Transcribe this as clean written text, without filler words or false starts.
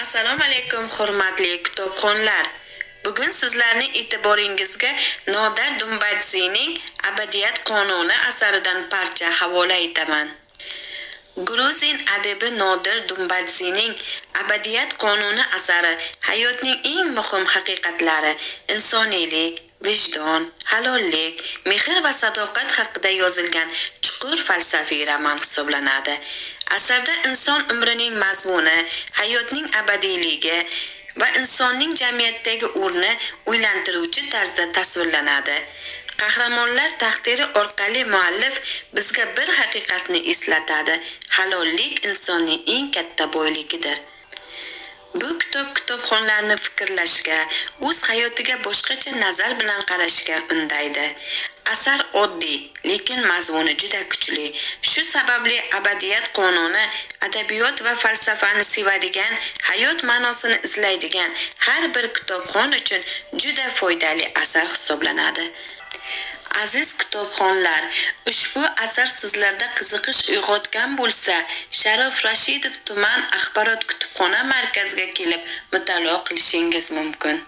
Assalomu alaykum, hurmatli kitobxonlar. Bugun sizlarning e'tiboringizga Nodir Dumbadzening Abadiyat qonuni asaridan parcha havola etaman. Gruzin adibi Nodir Dumbadzening Abadiyat qonuni asari hayotning eng muhim haqiqatlari, insoniylik, vijdon, halollik, mehr va sadoqat haqida yozilgan chuqur falsafiy roman hisoblanadi. Asarda inson umrining mazmuni, hayotning abadiyligi va insonning jamiyatdagi o'rni o'ylantiruvchi tarzda tasvirlanadi. Qahramonlar taqdiri orqali muallif bizga bir haqiqatni eslatadi: halollik insonning eng katta boyligidir. Bu kitob kitobxonlarni fikrlashga, o'z hayotiga boshqacha nazar bilan qarashga undaydi. Asar oddiy, lekin mazmuni juda kuchli. Shu sababli Abadiyat qonuni adabiyot va falsafani sevadigan, hayot ma'nosini izlaydigan har bir kitobxon uchun juda foydali asar hisoblanadi. Aziz kitobxonlar, ushbu asar sizlarda qiziqish uyg'otgan bo'lsa, Sharof Rashidov tuman axborot kutubxona markaziga kelib mutolaa qilishingiz mumkin.